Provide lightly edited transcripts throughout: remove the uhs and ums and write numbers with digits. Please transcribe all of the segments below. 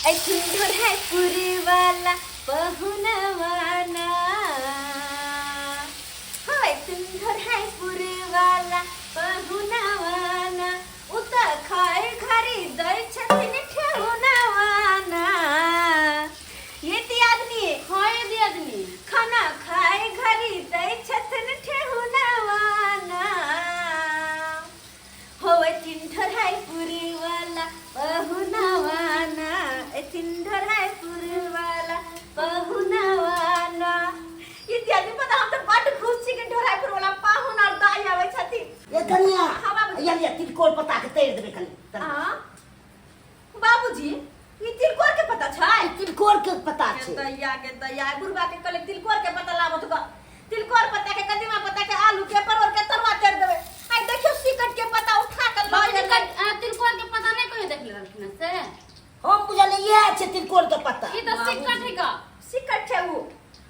ऐठुन ढोरायपुर वाला पहुनवाना, हो ऐठुन ढोरायपुर वाला पहुनवाना, उ तऽ खाय घरी दै छथिन ठेहुनवाना। ये दियादनी, हाँ ये दियादनी, खाना खाय घरी दै छथिन ठेहुनवाना, हो ढोरायपुर वाला पहुनवाना, ढोरायपुर वाला पहुनवाना। ये दियादनी पता, हम तऽ बड्ड खुश छी कि ढोरायपुर वाला पाहुन और दाई आबै छथिन। ए कनिया। हाँ, बाबूजी। या लिया तिलकोर पत्ता के तैर देबै कनि। आ बाबूजी, ई तिलकोर के पता छै? तिलकोर के पता छै। दैया के दैया, बुढ़बा के कहले तिलकोर के पता लाबो तो तिलकोर पत्ता के, कदीमा पत्ता के, आलू के, परोर के तरुआ तर देबै। आइ देखियो सिकट के पत्ता उठा के लऽ बाबूजी गेलै। तिलकोर के पता नहीं कहियो देखले रहलखिन हन से? हम बुझलियै इएह छै तिलकोर के पत्ता। ई तऽ सिक्कट है का। सिकट छै उ,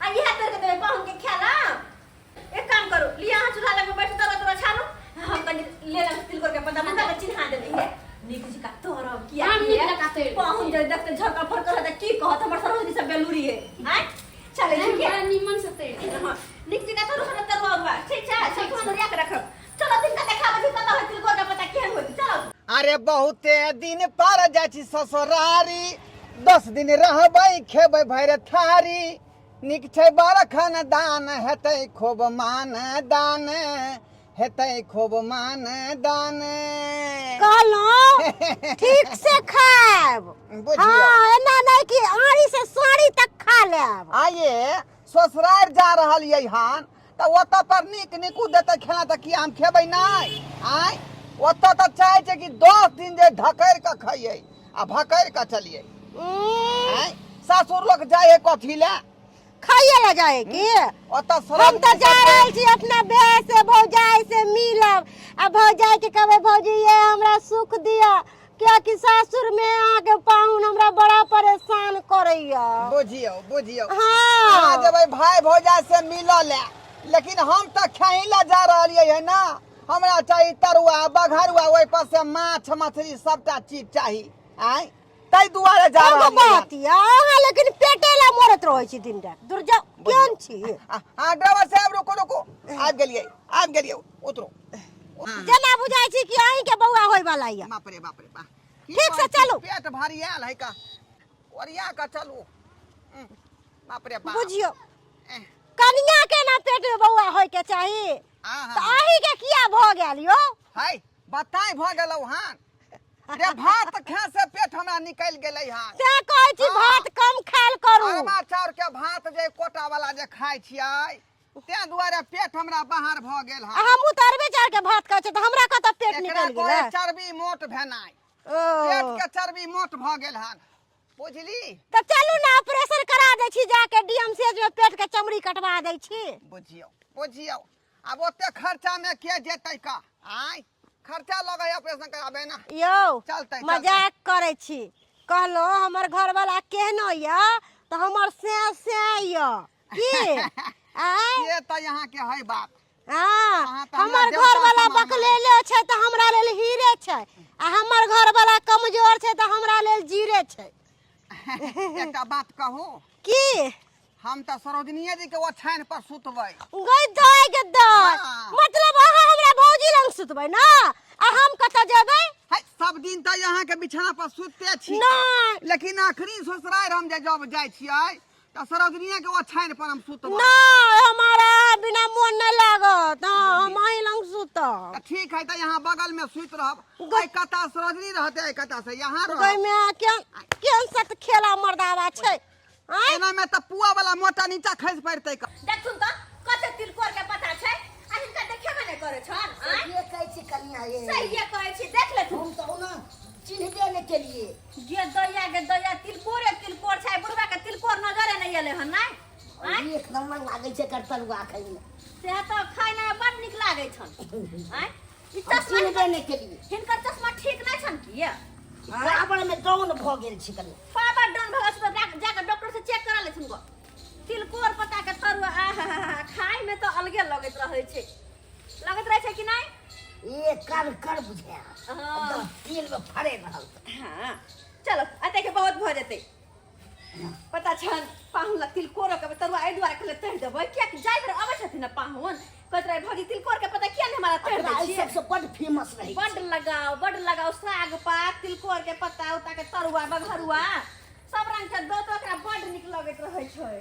आ इएह तर के देबै पाहुन के खाला। एक काम करू, लिअ अहाँ चूल्हा लग में बैठू, तरुआ तरुआ छानू, हम कनि ले लेब तिलकोर के पत्ता, मुर्गा के चिन्हा देबै। हे नीक जकाँ तरब किया? हम नीक जकाँ तरि पाहुन जे देखते झरकल फरकल हेतै की कहत, हमर सरोजनी सब बेलूरी है। आँय चलै छी के बड़ा निमन से तरि। हाँ, नीक जकाँ तरू हमरा तरुआ उरुआ। ठीक छै, सब सामान ओरिया के रखब। चलो तिनका देखाबै छी कतऽ है तिलकोर के पत्ता, केहन होइ छै। चलो। अरे बहुते दिन पर जाइ छी ससुरारी, 10 दिन रहबै, खेबै भरि थारी। नीक छै बड़ खानदान, हेतै खूब मान दान, हेतै खूब मान दान। कहलहुँ ठीक से खायब। बुझियौ। हाँ, एना नहीं कि आड़ी से साड़ी तक खा लेब। आइए ससुरार जा रहल ये हन तऽ ओतऽ पर नीक नीकू देतै खेना तऽ की हम खेबै नहि? आँय, ओतऽ तऽ चाहै छै कि 10 दिन जे ढकरि कऽ खइयै आ भकरि कऽ चलियै। आँय, सासुर लोक जाइ है कथी लए? खाइए ला जाए की? ओतऽ हम तऽ जा रहल छी अपना भाय से भौजाई से मिलब आ भौजाई के कहबै, भौजी ये हमरा सुख दिअ, कियाकि सासुर में अहाँके पाहुन हमरा बड़ा परेशान करैया। बुझियौ, बुझियौ। अहाँ हाँ। जेबै भाय भौजाई से मिलऽ लए, लेकिन हम तऽ खाइ लए जा रहलियै है ना। हमरा चाही तरुआ बघरुआ, ओहि पर से माछ मछली सबटा चीज चाही। आँय, ताहि दुआरे जा एगो रहलियै हन। बात यऽ अहाँ, लेकिन पेटे ला मरत रहै छी दिन रात। दूर जाउ, केहन छी? हाँ ड्राइवर साहब, रुको रुको, आबि गेलियै, आबि गेलियै, उतरो। जेना बुझाइ छी कि अहीं के बौआ होय वाला यऽ। बाप रे बाप रे बाप! की ठीक से कहै छी, चलू। पेट भारी आयल है का, ओरिया का चलू। बाप रे बाप! बुझियौ, कनिया के ना पेट में बौआ होय के चाही, तऽ अहीं के किया भऽ गेल यौ? है बताइ भऽ गेलौ हन रे, भात खा से पेट हमरा निकलि गेलै हन। तें कहै छी भात कम खायल करू। अरबा चाउर के भात जे कोटा वाला जे खाइ छियै, तें दुआरे पेट हमरा बाहर भऽ गेल आ हन। हमहूँ तऽ अरबे चाउर के भात खाइ छी, तऽ हमरा कतऽ पेट एकरा निकलि कहै गेलै? चर्बी मोट भेनाइ। ओ पेट के चर्बी मोट भऽ गेल हन, बुझली? तऽ चलू ने, ऑपरेशन करा दै छी जाके डीएमसीएच में, पेट के चमड़ी कटवा दै छी। बुझियौ, बुझियौ, आब ओते खर्चा में के जेतै का? आँय, खर्चा लगै है ऑपरेशन कराबे ना। यौ। चलतै, चलतै। मजाक करै छी। कहलहुँ हमर घरवाला केहनो यऽ तऽ हमर से से यऽ की आँय? से तऽ यहाँ के है बात। हाँ। अहाँ तऽ हमरा हमर देवता घरवाला समान। बकलेले छै तऽ हमरा लेल हीरे छै, आ हमर घरवाला कमजोर छै तऽ हमरा लेल जीरे छै। एकटा बात कहू? की? हम तऽ सरोजनीये जी के ओछाइन पर सुतबै। गई दाय के दाय! हाँ। मतलब अहाँ हमरा भौजी लग सुतबै ना, आ हम कतऽ जेबै? है, सब दिन तऽ यहाँ के बिछाना पर सुतते छी। नहि। लेकिन आखिरी ससुरारि हम जे जब जाइ छियै तऽ सरोजनीये के ओछाइन पर हम सुतबै। नहि, हमारा बिना मोन नहि लागत। हाँ, हम अहीं लग सुतब। तऽ ठीक है, तऽ यहाँ बगल में सुति रहब। एहि कता सरोजनी रहते, एहि कता से यहाँ गई रहब। में केहन केहन सत खेला मर्दावा छै, आँय? एना में तऽ पुआ वाला मोटा नीचा खसि पड़तै। देखथुन तऽ कते तिलकोर के पता छै, आ हिनका देखेबे नहि करै छन, आँय? सहिए कहै छी कनिया ये। सहिए कहै छी, देख लेथुन। हम तऽ ओना चिन्हबे नहि केलिए। गे दैया गे दैया, तिलकोरे तिलकोर छै, बुढ़बा के तिलकोर नजरे नहि एलै हन। नहि आँय? एक नंबर लागै छै एकर तरुआ खाइमे। से तऽ खाइमे बड नीक लागै छन। आँय, ई हम चश्मा चिन्हबे नहि केलिए। हिनकर चश्मा ठीक नहि छन की? पावर में डाउन भऽ गेल छै कनि। पावर डाउन भऽ गेल छै तऽ जाके डॉक्टर से चेक करा लेथुन गो। तिलकोर पत्ता के तरुआ आहा, खाय में तऽ अलगे लगैत रहै छै, लगैत रहै छै कि नहि? ए कर कर बुझाय हाँ। एकदम तेल में फड़े रहल। हाँ। चलो अते के बहुत भऽ जेतै। पता छन पाहुन लग तिलकोर के तरुआ एहि दुआरे कहले तोड़ि देबै, कियाकि जाय बेर अबै छथिन ने पाहुन, कहैत रहै भौजी तिलकोर के पता किया ने हमरा तोड़ि दै एकरा एहि छियै। सबसँ बड्ड फेमस रहै छै। बड लगाव, बड लगाव, साग पात तिलकोर के पत्ता उता के तरुआ बघरुआ सब रंग के दो, तो ओकरा बड नीक लगैत रहै छै।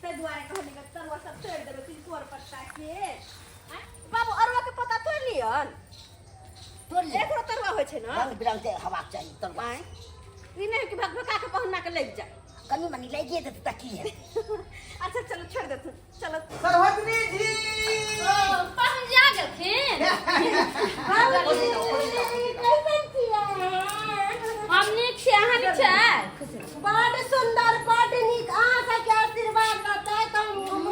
ताहि दुआरे कहली कि तरुआ सब तोड़ि देबै तिलकोर पत्ता के। आँय, बाबू अरुआ के पत्ता तोड़ि लियन। तोड़ि ले। एकरो तरुआ होइ छै ने। रंग बिरंग के हवाक चाही तरुआ। आँय, ई नहि कि भक भका के पहुना के लागि जाय। कनी मनी लागिए देतै तऽ की हेतै। अच्छा चलो छोड़ि देथुन, चलो। सरोजनी जी, पाहुन जी आ गेलखिन। कैसन छियै? हम नीक छी, अहाँ नीक छै? बड सुंदर, बड नीक। अहाँ सबके आशीर्वाद रहतै तऽ हम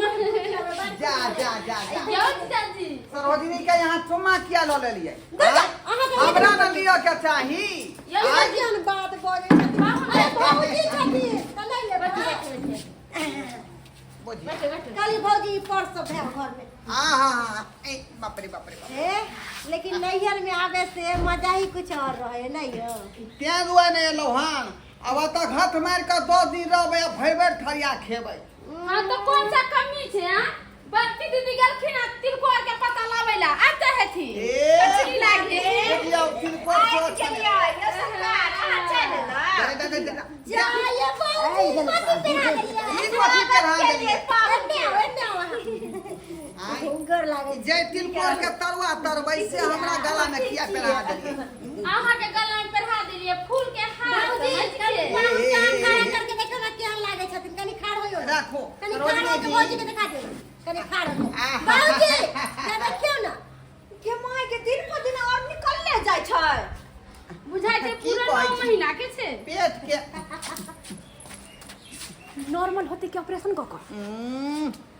जा जा जा जा। यौ चाची, सरोजनी के यहाँ चुम्मा किया लऽ लेलियै? जा, अहाँके हमरा न लिअ के चाही। यौ आँय? केहन बात बजै छथिन। अरे भौजी छथिन तऽ नहि लेबै। बुझियौ। बैठो बैठो। कहली भौजी, ई पर्स सब भेल घर में। हाँ हाँ हाँ, ए बाप रे बाप रे बाप। ए, लेकिन नैहर में आवे से मजा ही कुछ और रहे नहीं हो? तें दुआरे नहि एलहुँ हन। आब ओतऽ घट मारि कऽ 10 दिन रहबै आ भरि भरि थरिया खेबै। हाँ तो कौन सा कमी छै? हाँ, बड़की दीदी गेलखिन आ तिलकोर के पता लाबै ला, आते हेथी। ए कचरी लागे। देखियौ तिलकोर आबि सेहो छलै। गेलियै यौ सरकार, अहाँ चलि एलहुँ। जा, जा, जा, जा, जा। जाये भौजी, कथी पेरा देलियै? ई कथी चढ़ा देलियै? एने आउ, एने आउ अहाँ। आँय? गोर लागै। जे तिलकोर के तरुआ तरबै से हमरा गला में किया पेरा देलियै? अहाँ के गला में पहिरा देलियै फूल के हार। भौजी, समझ कनि गेलियै? पाहुन के अहाँ खड़ा करके देखियौ ने केहन लागै छथिन। कनि खाड़ होइयौ ने। राखो। कनि खाड़ सरोजनी होके जी। भौजी के देखा दियौ। कनि खाड़ होइयौ। आहा। भौजी, से देखियौ ने। के माय के दिन पर दिन और निकलले जाइ छै। बुझाइ छै की पूरा कहै 9 छी? महीना के छै। पेट के नॉर्मल होते कि ऑपरेशन कऽ कऽ?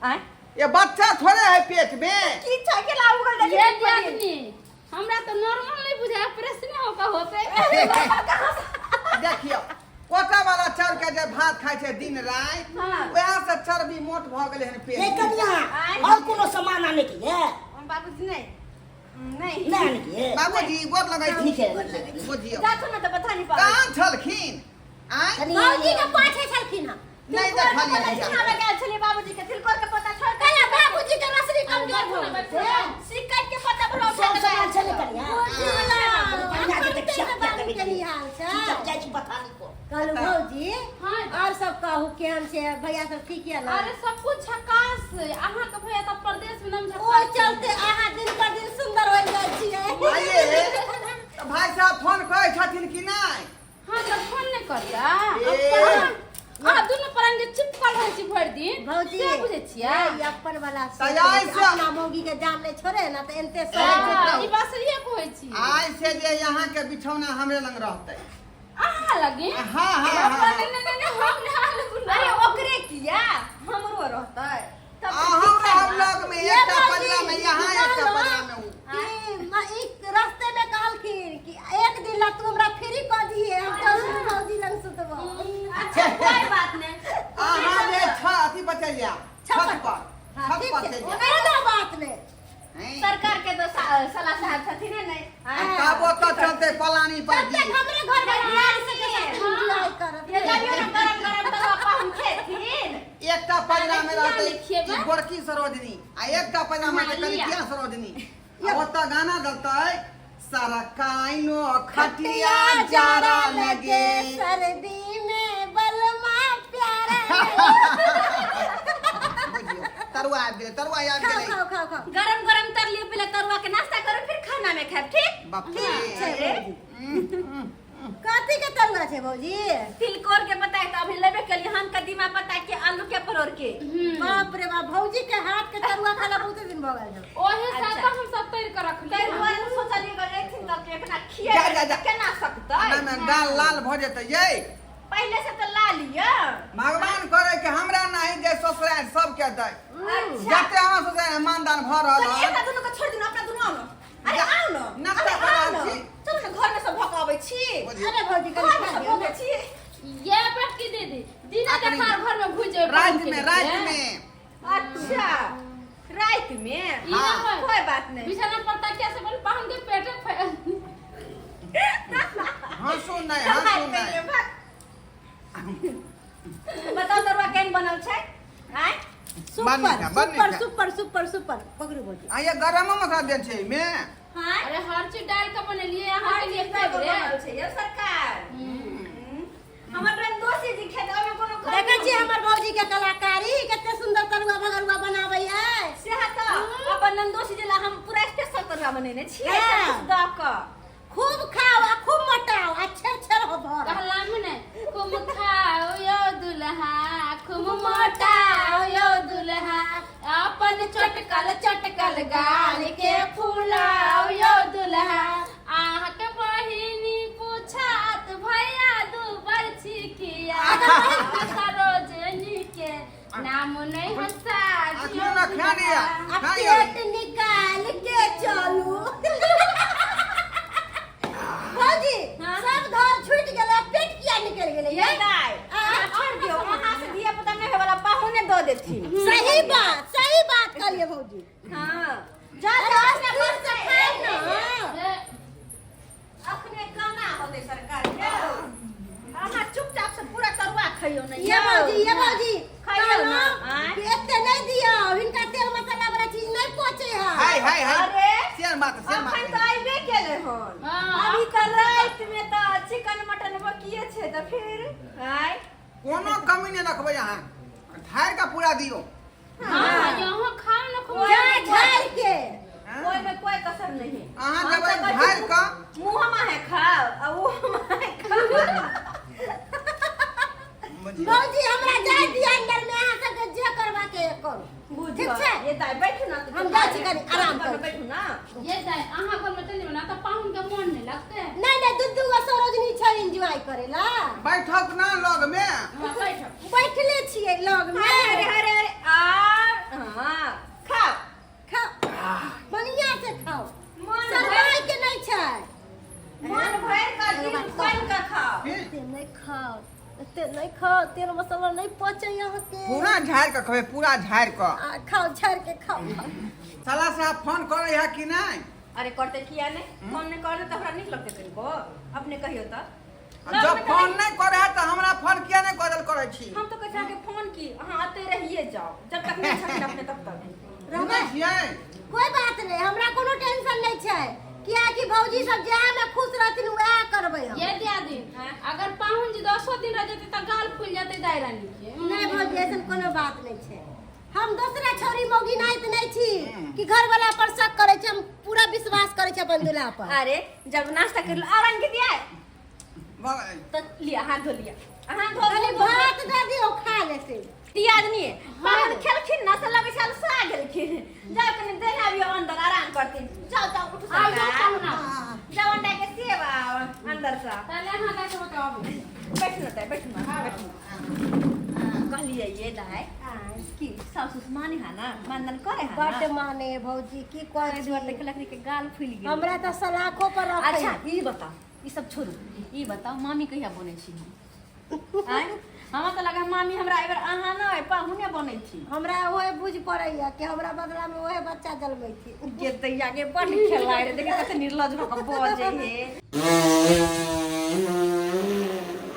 आँय? ये बच्चा थोड़े है पेट में। की छै के लाउ गल? ये दियादनी, हमरा तऽ नॉर्मल नहि बुझाय, ऑपरेशन होके होते। देखियौ, कोटा वाला चाउर के जे भात खाइ छै दिन राति, वएह से चर्बी मोट भऽ गेलै हन पेट ये में। कनिया, आँय? और कोनो सामान आने के ये? बाबूजी, नहीं नहीं। नहीं आने के ये? बाबूजी, गोर लगै छी। ठीक है। बुझियौ। जाथुन ने तऽ बता नहीं पाबै। कहाँ छलखिन? आँय? कनि भौजी के पाछे छलखिन हँ। नहि तिलकोर के देखलियै पता हिनका। चिन्हाबे गेल छलियै बाबूजी के, तिलकोर के पता छोड़ के। कहिया बाबूजी के रसरी कमजोर भऽ गेल छै। सिकट के पता भरो। सब सामान छलै कनिया? बुझियौ ने, कनिया के अपन तऽ खिया तऽ पिया बाबू देबै के कनि। निहाल छै। चुपचाप जाइ छी बथानी पर। कहलहुँ भौजी, हाँ। और सब कहू, केहन छै भैया सब? ठीक यऽ ने? अरे सब कुछ झकास। अहाँ के भैया तऽ परदेश में नाम ओ झकास। चलते अहाँ दिन पर दिन सुंदर होल जाइ छियै। आइए तऽ भाई साहब फोन करै छथिन कि नहि? हाँ तऽ फोन नहि करिया। ए। अहाँ दुनू प्राणी जे चिपकल रहै छी भरि दिन, भौजी, से बुझै छियै? ई अपन वाला सोच तऽ आइ छै, से- अपना मौगी के जान नहि छोड़े ने तऽ एनते चुप सब। हाँ, ई बात सहिए कहै छी। आइ से जे यहाँ के बिछौना हमरे लंग रहतै। अहाँ लगे? हाँ हाँ हाँ हाँ। नहीं नहीं नहीं, हम नहीं लगू। अरे ओकरे किया, हमरो रहतै तब। अहाँ रहब लग में, ये एकटा भौजी, पजरा में यहाँ, एकटा कहलहुँ पजरा में उ। कि ई रास्ते में कहलखिन कि एक दिन ला तू हमरा फ्री कऽ दिहे, हम चलू भौजी लग सुतबो। अच्छा, कोई बात नहीं। अहाँ जे छ अथी पर चलि जायब, छत पर। हाँ, छत ठीक पर छै, चलि जायब। कोनो बात नहि। हैं? सरकार के तो सलाह साहब छथिन ने नहीं? आ तब ओतऽ चलतै पलानी पर तब गीत। तक हमरे घर में ध्यान से के साथ एंजॉय करब। ये कहियो ना गरम गरम तरुआ पाहुन खेथिन। एकटा पजरा में रहतै किया नहि खेबै? ई गोरकी सरोजनी आ एकटा पजरा में हाँ, कनि लिअ। किया सरोजनी, आ ओतऽ गाना दलतै सरकाइनो खटिया जारा लगे। सर्दी में बलमा प्यारा। बुझियौ, तरुआ आबि गेलै, तरुआ आबि खाओ गेलै। खाओ खाओ खाओ। गरम गरम तर लियो, पहले तरुआ के नाश्ता करो, फिर खाना में खाएब, ठीक? बाप ठीक छै। रे। भौजी, कथी के तरुआ छै भौजी? तिलकोर के बताए तो अभी लेबे के लिए हम, कदीमा पत्ता के, आलू के, परोड़ के। बाप रे बाप, भौजी के हाथ के तरुआ खाला बहुत दिन भऽ गेल छौ। ओहे से अच्छा। तऽ हम सब तैर के रखलियै। ताहि दुआरे सोचलियै अगर एथिन तऽ एकरा खिया जा, जा, जा। केना सकतै। नहि नहि, गाल लाल भऽ जेतै यै। पहिले से तऽ लाल यऽ। भगवान करे कि हमरा नहीं जे ससुराल सबके दै। अच्छा। जते हमरा ससुराल मानदान भऽ रहल चल, हन। एकटा दुनू के छोड़ दियौ, अपना दुनू आउ ने। अरे जा, आउ ने। नाश्ता अरे कऽ आउ रहल ने। छी। चलू ने, घर में सब भऽ कऽ अबै छी। बुझियौ। अरे भौजी, घर कनि में खा सब लियौ भऽ ने। कऽ छी। ये बड़की दीदी, दिना अखनी। देखार घर में घुसि जेबै राति पाहुन के में लेके। राति में। अच्छा, राति में। ई ना हाँ। होय। कोई बात नहीं। बिछाना पर तकिया से बन पाहुन के पेटे फैल। हंसू नहीं, चल, हंसू भाग नहीं। कहियो, भाग। बताओ तरुआ केहन बनल छै आँय सुपर बड़ नीक है, बड़ नीक सुपर है। सुपर सुपर सुपर पकड़ू भौजी आ ये गरमो मसाला देल छै एहिमे हाँ अरे हर चीज डाल के बनेलिए अहाँ हर के लिए चीज दऽ कऽ बनल फेवरेट छै यौ सरकार हम्म। हमर दोषी जी खेत ओहिमे कोनो कमी देखै छियै हमर भौजी के कलाकारी कते सुंदर तरुआ भगरुआ बनाबै है सेहा तऽ अपन नंदोसी जी ला हम पूरा स्पेशल तरुआ बनेने छियै हाँ। सब किछु दऽ कऽ खूब खाओ आ खूब मोटाओ आ छेर छेर हो भर कहलाम ने खूब खाओ यो दुल्हा खूब मोटाओ यो दुल्हा अपन चटकल चटकल गाल के फुलाओ यो दुल्हा अहाँके बहिनी पूछत भैया दूबर छिकिया सरोजनी के नाम नहीं हंसा अखनो ना खा लिया आ खा लिया पेट निकाल के चलू भौजी हाँ? सब धर छूट गेलै पेट किया निकल गेलै ये दाय आ, अहाँ छोड़ दियौ अहाँ से धिया पुता नहि होय वाला पाहुने दऽ देथिन सही बात सही बात कहलिए भौजी हाँ जा अरे जा अपने अपने मन से खाइ ना अखने कना होतै सरकार के अहाँ चुपचाप से पूरा तरुआ खइयौ ने ये भौजी ये भौजी खइयौ ना, आँय? कहलहुँ कि एते नहीं दियौ हिनका तेल मसाला वाला चीज नहीं पचे है हाय हाय हाय अरे शेर मात शेर अखन मात तऽ आइबे केलै हन हाँ। अभी तऽ राति में तऽ चिकन मटन बकिए छै तऽ फिर आय कोनो कमी नहि रखबै अहाँ ठारि कऽ पूरा दियौ हाँ यहाँ खाओ ना खूब जा झाड़ के हाँ? ओहि में कोई कसर नहीं है अहाँ हम देबै तऽ कहै झाड़ि छी, कऽ मुँह हम अहाँ खाओ आ ओ हम अहाँ खाओ भौजी हमरा जाय दिअ अंदर में अहाँ सबके जे करबा के करू बुझ ठीक छै ये दाइ बैठू ना हम जाइ छी कनी आराम करू। बैठू ना ये दाई अहाँ घर में चल जेबै ना तऽ पाहुन के मोन नहीं लगतै नहीं नहीं दू दू गो सरोजनी छै एंजॉय करेला बैठक ना लग में हाँ बैठो बैठले छियै लग में अरे अरे अरे अरे आर हाँ खाओ खाओ बढ़िया से खाओ मन शरमाय के नहीं छै मन भरि कऽ दिल खोलि कऽ खाओ एते नहीं खाओ एते नहीं खाओ तेल मसाला नहीं पचे अहाँके पूरा झाड़ि कऽ खेबै पूरा झाड़ि कऽ आ, खाओ झाड़ के खाओ खाओ। साला साहब फोन करै है कि नहि अरे करते किया नहि फोन नहि करते तऽ हमरा नीक लगतै कनिको अपने कहियौ तऽ जब फोन नहि करै है तऽ हमरा फोन किया नहि करल करै छी हम तऽ कहै छी अहाँके फोन की अहाँ अतै रहिए जाओ जब तक नहि छथिन अपने तब तक सुनै छियै कोई बात नहीं हमरा कोनो टेंशन नहीं छै कियाकि भौजी सब जएह में खुश रहथिन वएह करबै हम ये दियादिन अगर पाहुन जी दसो दिन रह जेतै तऽ गाल फूल जेतै दाइ रानी के नहीं भौजी ऐसन कोनो बात नहीं छै हम दोसरा छौरी मौगी नाइत नहीं छी कि घर वाला पर शक करै छी हम पूरा विश्वास करै छी अपन दूल्हा पर अरे जब नाश्ता कर लो और आन के दिया भऽ- तो लिया हाथ धो लिया हाथ धो खाली धो भात दऽ दियौ खा लेतै दियादनी बाहर खेलखिन ना से लगै छल सा गेलखिन जाओ कनी देह आबियो अंदर आराम करथिन जाओ जाओ उठू आउ जाउ सरकार पाहुना जाओ अंडा के सेब आओ अंदर से ताले अहाँ दाइ के बताबू बैठू ना दाइ बैठू ना बैठू ना कहलियै ये दाइ की सासु माने हा ना मानदान करे हा बड्ड ना माने भौजी की कहै ताहि दुआरे छी देखलक के गाल फूलि गेल हमरा तऽ सलाखो पर रखै अच्छा ई बताओ ई सब छोड़ू ई बताओ मामी कहिया बनै छी आँय हमरा तऽ लगा मामी हमरा एहि बेर अहाँ नहि पाहुने बनै छी हमरा ओहे बुझ पड़ैया कि हमरा बदला में ओहे बच्चा जलमै छी गे दैया गे बड्ड खेलाइ रे देखी कते निर्लज भऽ कऽ बजै हे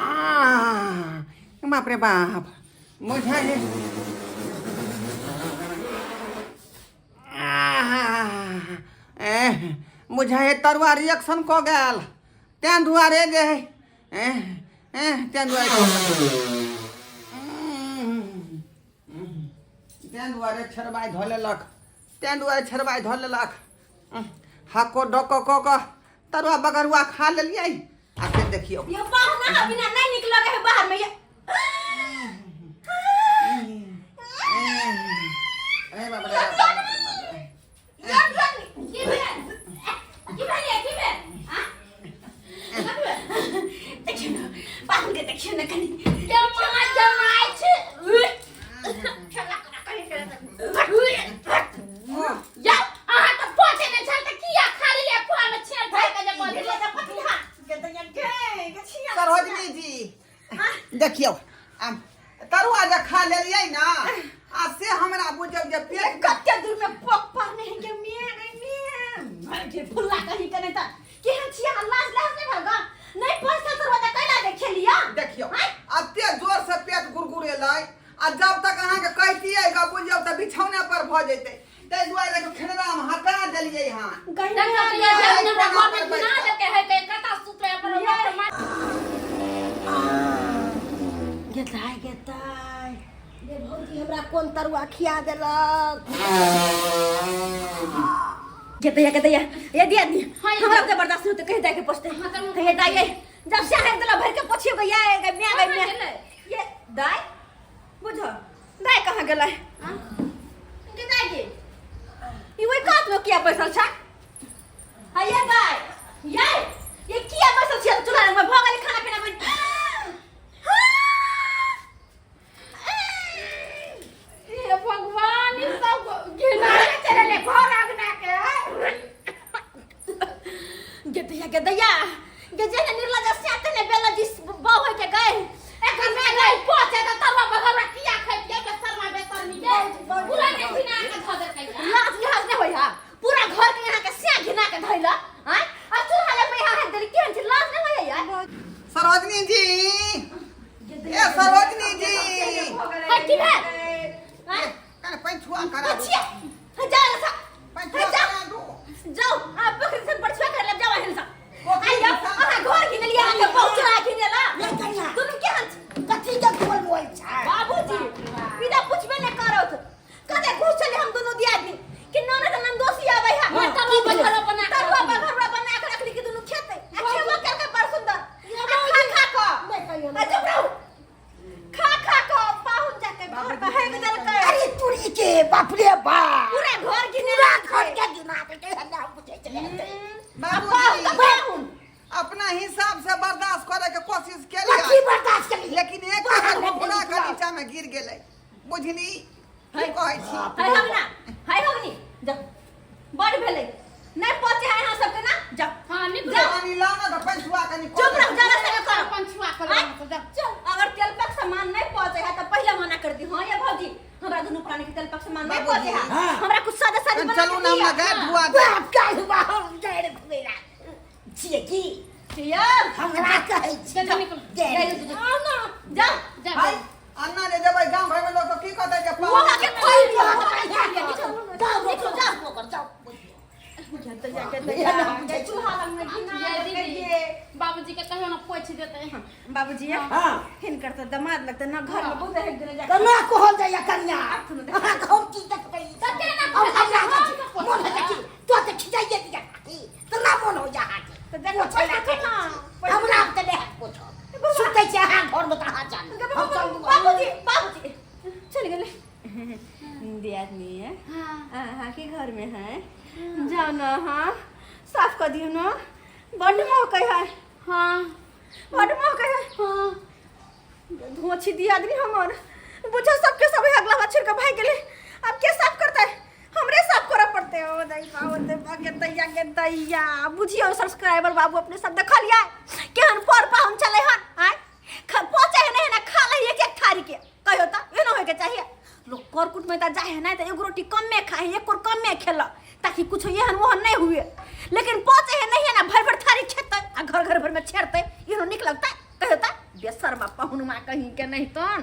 आह, बाप रे बाप मुझे आह, एह, बुझाइ हे तरुआ रिएक्शन कऽ गेल तें दुआरे जे है एह, एह, तें दुआरे तें दुआरे छेड़बाइ धऽ लेलक तें दुआरे छेड़बाइ धऽ लेलक हको डको कऽ कऽ तरुआ बगरुआ खा लेलियै आ फेर देखियौ यो पाहुना के बिना नहीं निक लगे है बाहर में ये अरे बाप रे बाप रे। की भेल की भेल ये की भेल आ देखियौ ने पाहुन के देखियौ ने कनी जमा जमाइ छै खेला करा कनी खेला या अहाँ तऽ पचे नहि छल तऽ किया खाली ले पुआ में छेड़ छाड़ के जे बोल सरोजनी जी देखियौ आम, तरुआ जे खा लेलियै ने आ से हमरा बुझियौ जे पेट कते दूर में पक पाने है के मियां गई मियां मर के फुल्ला कहीं के नहीं त केहन छियै अहाँ लाज लाज नहीं भगा नहीं पैसा तोर बता कैला दे खेलिया देखियो अते जोर से पेट गुरगुरेलै आ जब तक अहाँके कहितियै ग बुझियौ तऽ बिछौने पर भऽ जेतै ताहि दुआरे देखियौ खेलना हम हटा देलियै हन। देखो तो ये जब हमरा घर में घिना देलकै है के कता सुतै अपन अपन माय। गेताय गेताय रे भौजी, हमरा कोन तरुआ खिया देलक? गेतैया गेतैया, ये दिया दी। हाँ, ये हमरा दे। के बर्दाश्त नहीं होते, कहीं जाके पोछते। हाँ, चलू। कहीं दाई जब से है दला भर के पोछियो गया है गई म्या गई कहाँ म्या। गेलै? ये दाई बुझो, दाई कहाँ गेलै? हाँ? के दाई के ई ओइ कात में किया बैसल छ? हाँ, ये दाई, ये किया बैसल छियै चूल्हा में? भऽ गेलै खाना पीना बनि? हे भगवान, ई सब घिना के चलेले घर अंगना के है। गेदैया गेदैया गे, जे ने निर्लज से ते ने बेला जिस बहु होय के गए। एखन में नहीं पहुंचे त तरुआ बघौरा किया खैतियै बेसरमा बेसरमी के पूरा के घिना के धऽ देलकै। लाज लिहाज नहीं होय हा? पूरा घर के यहाँ के सिया घिना के धइला आय, आ चूल्हा लग में यहाँ है देली, केहन छै? लाज नहीं होय यार? सरोजनी जी, ए सरोजनी जी। है की भेल? आय। कने पैंछुआ करा दू। अच्छिया जा सा। पैंछुआ जा। करा दू। जाओ, आप बकरी से पछुआ कर ले, जाओ अहिंसा। बकरी आइयो। से- अहाँ घर घिन लिया, अहाँ के बहुत चोरा घिनेला। नहीं कनिया। दुनू केहन छै? कथी के गोल मोल छै? बाबूजी बिना पुछबे ने करत, कते खुश छले हम दुनू दियादनी कि ननद ननदोसी आबै है। हाँ, तरुआ बघौरा बना के तरुआ रखली। बघौरा बना के रखली कि दुनू खेतै आ खेबो केलकै बड़ सुंदर आ खा खा क नहीं कहियो। आ चुप रहू, खा खा क पाहुन जाके घर पर हेग देलकै। अरे तुरी के, बाप रे बाप! पूरा घर घिने। पूरा घर के गिना देलकै, हमरा बुझै छलै। बाबूजी। पाहुन अपना हिसाब से बर्दाश्त करे के कोशिश कथी केलियै बर्दाश्त केलियै? लेकिन एक घोड़ा के नीचा में गिर गेलै, बुझली? की कहै छी? हाय हमना, हाय हमनी, जा, बड़ भेलै, नहीं पहुंचे है यहाँ सबके ना, जा। हाँ, निकलो। जा। पानी लाओ ना तऽ पैंछुआ कनि कऽ चुप दे। रह, जरा से कर। पंछुआ कर आय। जा। चल, अगर तेल पक सामान नहीं पहुंचे है तो पहले मना कर दी। हाँ ये भौजी, हमरा दुनू प्राणी के तेल पक सामान नहीं बाबूजी। पहुंचे है। हाँ। हमरा कुछ सादा सादी कनि बना चलू के ना, दिया। हमरा गाय धुआ दे। बाप का हुआ, हम गैर घुमेला छियै की? किया? हमरा कहै छी। चल, निकलो। गैर। आओ ना। जा। जा। हाय अन्ना जे जेबै गाँव घरमे लोक तऽ की कहतै जे वहाँ के पाहुन कोई जाओ, निकलो, जा। जाओ। चूल्हा लग में घिना ये देलकै दीदी, ये। बाबूजी के कहियो ना पोछि देतै। बाबूजी, हाँ। हिनकर तऽ दमाद लगतै ना, घर में बहुत एक दिन जाके केना कहल जाइए कनिया? अहाँके हम की देखबै? तऽ केना हम कहल हमरा जाइए? जाइ छी, मोन होइ छै तो तऽ खिचाइए दिया की तऽ ना मोन हो जा अहाँके। तऽ देखो, पोछै ला पैसा कहै ना। छी। हमरा तऽ नहि हैत पोछल। सुतै छी अहाँ घरमे तऽ अहाँ जानी, हम चलू। बाबूजी, बाबूजी चल गेले। दियादनी है। हाँ। अहाँ के घर में है, जाओ ना। हाँ, साफ कर दियो ना, बड्ड महकै है। हाँ। बड्ड महकै है। हाँ। धोछी दियादनी हमर बुझो सबके सब अगला छोड़ के भाग गेले। अब के साफ करतै? हमरे साफ करऽ पड़तै। ओ दाई बाबू दे के दैया के दैया, बुझियौ सब्सक्राइबर बाबू, अपने सब देखलियै केहन पर पाहुन चलै हन? आय, पहुँचे है नहीं ना, खा ले एक एक थारी के। कहियो त एना होय के चाहिए। लोग करकुट में त जाए है ना त एगो रोटी कम में खाए, एक और कम में खेलक ताकि कुछ एहन ओहन नहीं हुए, लेकिन पहुँचे है नहीं है ना, भर भर थारी खेतै आ घर घर भर में छेड़तै, एहनो निक लगतै? कहियो त बेसरमा पहुनमा कहीं के नहीं तन।